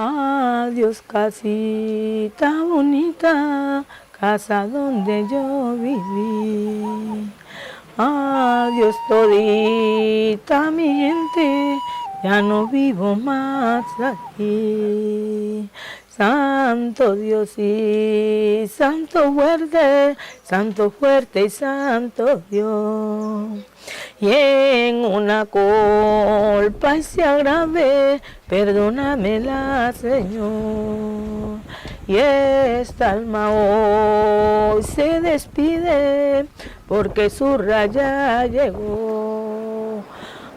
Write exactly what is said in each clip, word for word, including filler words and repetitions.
Adiós, casita bonita, casa donde yo viví. Adiós, todita mi gente, ya no vivo más aquí. Santo Dios y santo fuerte, santo fuerte y santo Dios. Y en una culpa y sea grave, perdónamela, Señor. Y esta alma hoy se despide, porque su hora ya llegó.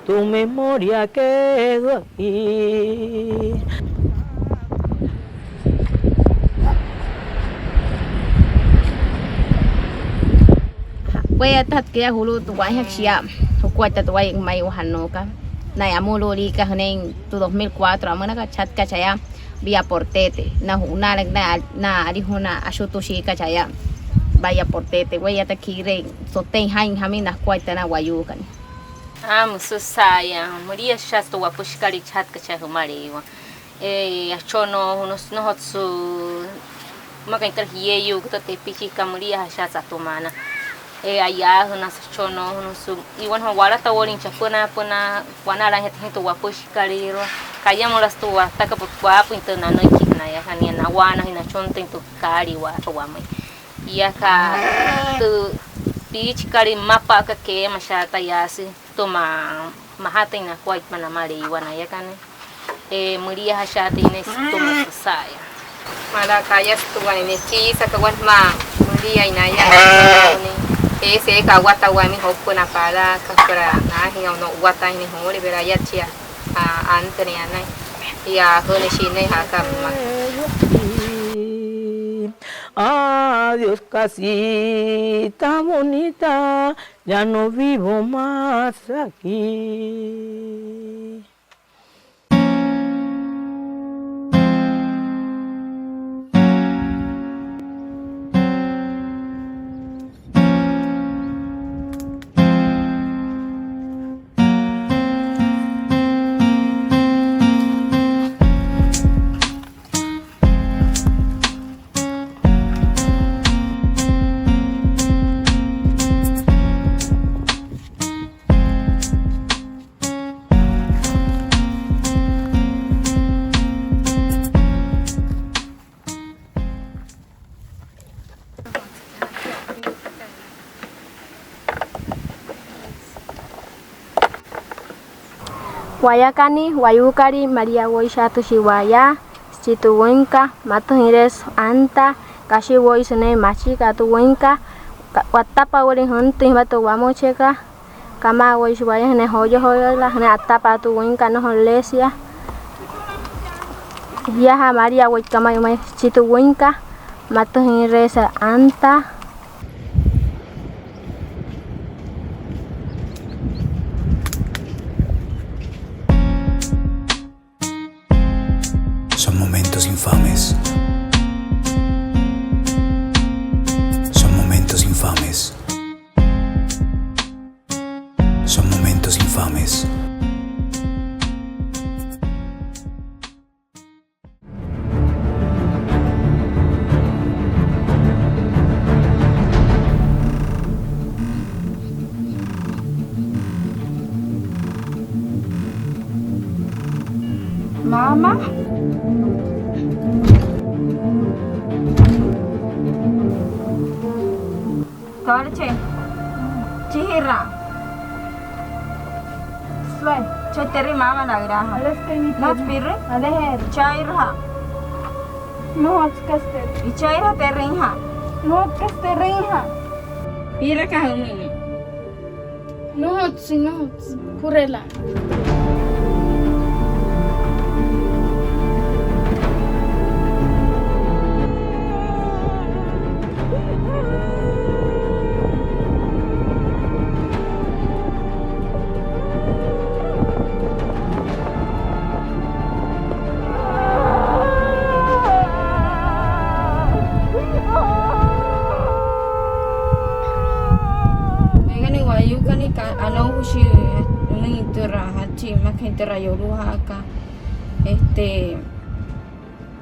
Tu memoria quedó aquí. Wayatkat yaa julu'u tü waa'injakat shia jukuaippa tü wayuu ma'i wajannuukat. Naya amülu'ulii aka jünein tü dos mil cuatro amünaka, chatka chaya Villa Portete. Na ju'unalaka na, na alijuna ashutüshiika chaya Villa Portete. Wayatkat kiireein so'uteein jaa'in jamüin na jukuaippa tü na wayuukana. Aa, müsü sa'aya, müliaa süshaasü tü wapüshikalüirua chajatka chaya Jümaleiwa. Ee, achonnoojünüsü, nnojotsü mmakat tü jieyuukot tü tepichikat, müliaa jüshaasü atüma na. Ee, a'yaajünasü, achonnoojünüsü. Iwanajua walatawalüin chapünaa apünaa, wanalainjatüin jia tü wapüshikalüirua. Kayamülasü tü wataka porque waapüin tü nanüiki, naya aka nia nawaanajüin nachuntüin tü kaaliiwaaka wamüin. Yaa aka tü piichikalüirua mmapa'a aka keema shaataa yaasü sütüma majatüin nakuaippa na Maleiwa, naya aka nia. Ee, müliaa jüshaatüin ne'e sütüma sa'aya. Mala ka'ayasü tü wane nekiisaka wane jümaa müliaa naya. Eesü eeka awatawaa nia joukua na palaaka süpüla naajüin o'uwataainjanain juulia, pero ayatshia antünüin anain. Yaa jünüshii ne'e jaka mma. Adiós, casita bonita, ya no vivo más aquí. Wayakani, wayuukalüirua, malia woishaatüshii waya süchi tü wüinka, matüjüinreesü anta, kashi woisü ne'e machikat tü wüinka, wattapawalüin jüntüin jümaa tü wamüchiakat. Kama'awoishii waya jünain joyojoyola, jünain attapa'a tü wüinka, nnojo leesia. Jiajaa María Woikama'i ma'i süchi tü wüinka, matüjüinreesü anta. Son momentos infames. Son momentos infames. Son momentos infames. Mama. Tole che. Chijira. Sue. Che, terri mama na iraha. Aleske ni. No, terri. Aleje. Chairaha. No, atske terri. Ichaira terri ha. No, atske terri ha. Pira ka humi. Nnojotsü, nnojotsü. Kurela. Wainmain wayuukana, anoujashi jümüin türa, achi mmakai türa yolujaakat, este,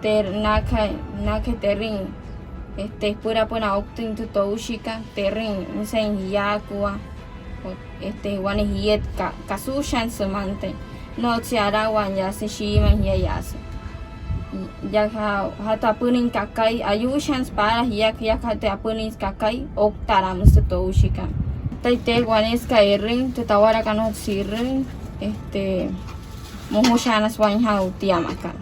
Tü naka, naka te'rüin, este, süpüla apünaa ouktüin tü toushikat, te'rüin, müsüin jiyaakua, este, wane jiet ka, kasuushansü mantüin. Nnojotsü alawaain yaa süka shiimüin jia yaa süka. Yaa, ajatü apünüin kakai, ayuushans paala jiakajatü apünüin kakai, ouktala müsü toushikat. Taya tü wanesükat e'rüin, tü tawalakat nnojotsü e'rüin, este, mojushaanasü wainjaa tia makat.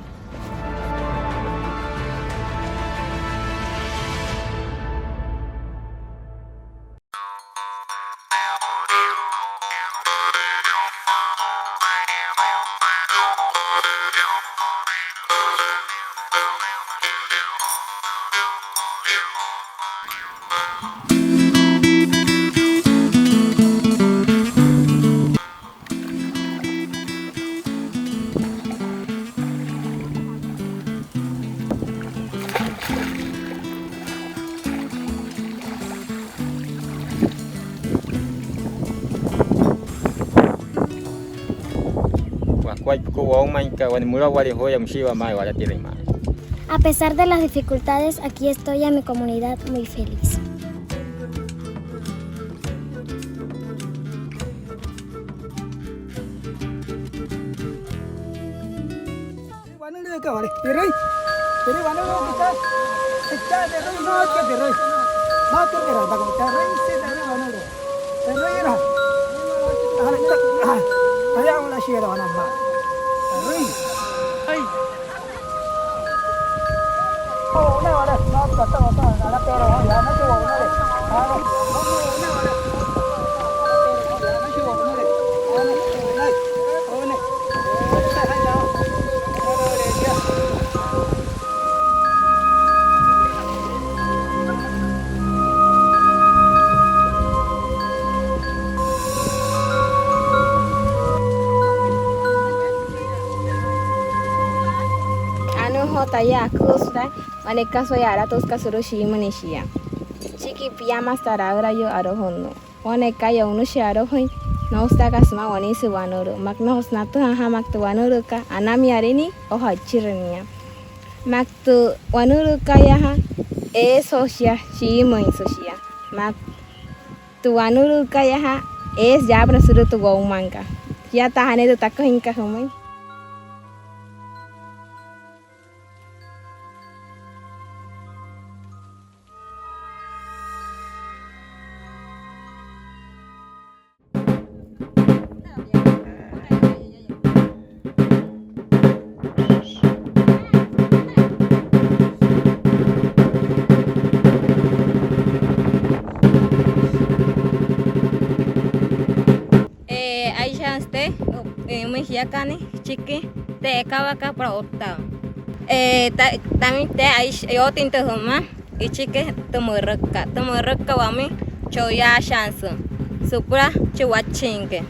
Wakuaippa wakuaippa woumainka, wane mülo'uwale juya, müshii wama'aya walatirüin ma'i. A pesar de las dificultades, aquí estoy en mi comunidad muy feliz. Wanülüüka wale, terüi. Terüi wanülüü, ita. Ita, terüi, maaka, terüi. Maaka, terüi, terüi, wanülüü. Terüi, ira. Ala, ita, ah. Aya, wala, shiela, wana, ma. Terüi. Ai. Anuu joo taya aküsü wane kasa yaa alatüsükat sulu'u shiimüin shia. Süchiki piamasü tü laülaayuu arojonnuu. Wane kasa o'unüshii arojüin, nnojotsü aka sümaa waneesü wanülüü. Maa aka nnojotsü natüjaa ajaa maa aka tü wanülüükat anamiale nia o ja'chire nia. Maa aka tü wanülüükat yaajaa, eesü shia, shiimüinsü shia. Maa aka tü wanülüükat yaajaa, eesü yaapünaa sulu'u tü woumankat. Shiataa wane tü taküjüinkat jümüin. Eh, aishan sütüi, eh, jümüin jiakana, süchiki tü ekawaakat süpüla otta. Eh, ta-, tamüin tüü, aish-, yootüin tü jümaa, süchiki tü mürükat. Tü mürükat wamüin cho'uyaashaansü süpüla chi wachinküin.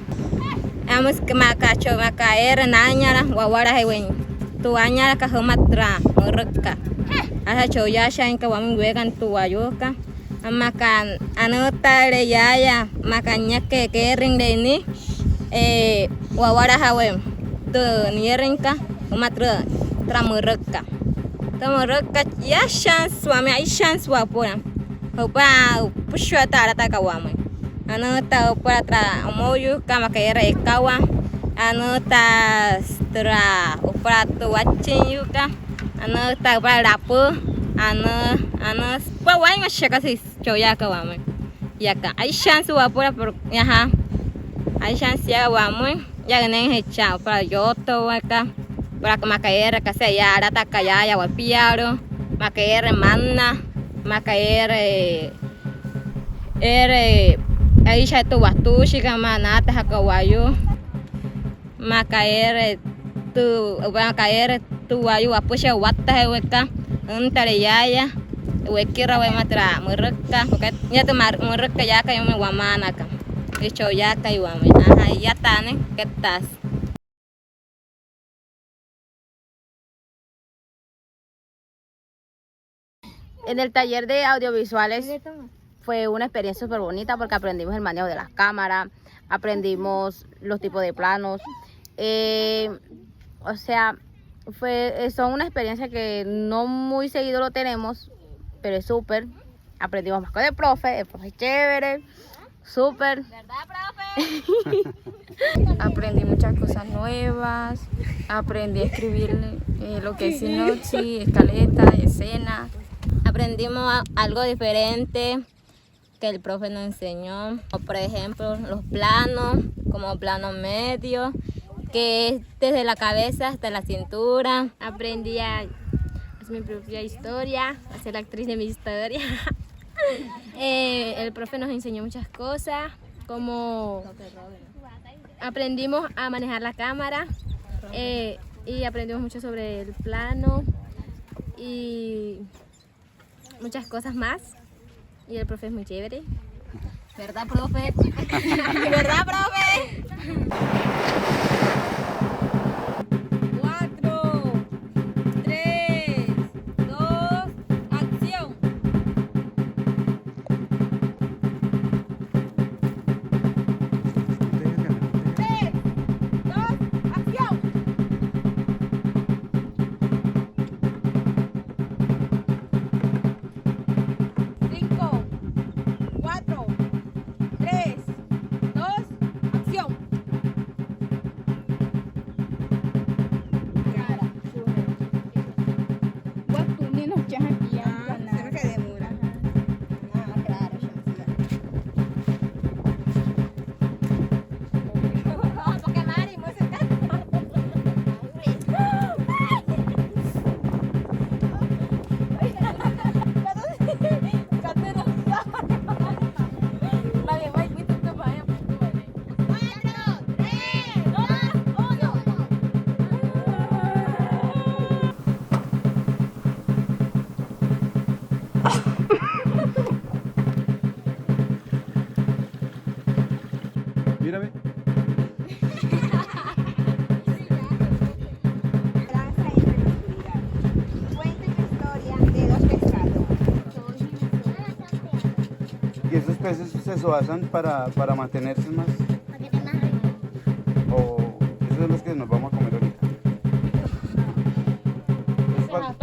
Yaa müsü maa aka cho-, maa aka eere naa'inyala wawalajeein tü anyalakat jümaa türa mürükat. Aisha cho'uyaashaainka wamüin weekana tü wayuukat. Maa aka anütaale yaaya, maa aka niakai keerüinle nia, eh, wawalajaweein tü niyerüinkat jümaa türa, türa mürükat. Tü mürükat yaashaansü wamüin, aishaansü wapüla. Süpüla süpüshua tü alatakat wamüin. Anüta süpüla türa amouyuukat maa aka eere ekawaa. Anüta türa süpüla tü wachinyuukat. Anüta süpüla lapü. Anü, anü, süpüla wainma shia kasa cho'uyaakat wamüin. Yaka, aishaansü wapüla, pero, ajá. Aishaansü yaa wamüin, yaa neejecha, süpüla yootowakat, süpüla maa aka eere kasa yaa alatakat yaaya wapialu'u, maa aka eere manna, maa aka eere, eere, aisha tü watuushikat maa naatajakat wayuu. Maa aka eere tü, maa aka eere tü wayuu wapüshua wattajeeweeka, anütaale yaaya, wekiraweein türa mürükat, porque nia tü mürükat yaakai wamüin wamaanakat, cho'uyaakai wamüin. Ajá, yaa taani, kettaasü. En el taller de audiovisuales fue una experiencia súper bonita porque aprendimos el manejo de las cámaras, aprendimos los tipos de planos. Eh, o sea, Fue, eh, son una experiencia que no muy seguido lo tenemos, pero es súper. Aprendimos más con el profe, el profe es chévere, súper. ¿Verdad, profe? Aprendí muchas cosas nuevas, aprendí a escribir, eh, lo que es sinopsis, escaleta, escena. Aprendimos a-, algo diferente que el profe nos enseñó, o por ejemplo, los planos, como plano medio, que es desde la cabeza hasta la cintura. Aprendí a hacer mi propia historia, a ser la actriz de mi historia. Eh, el profe nos enseñó muchas cosas, como aprendimos a manejar la cámara, eh, y aprendimos mucho sobre el plano y muchas cosas más. Y el profe es muy chévere. ¿Verdad, profe? ¿Verdad, profe? Cuatro, tres, dos, acción. Tres, dos, acción. Cinco, cuatro, tres, dos, acción. Cara. Watu, nino chaha kiya. Ah, se me quedé mura. Ah, claro, ya, sí. Mírame. Cuenta la historia de dos pescadores. Y esos peces se suazan para, para mantenerse más. O esos son los que nos vamos a comer ahorita. Es pa-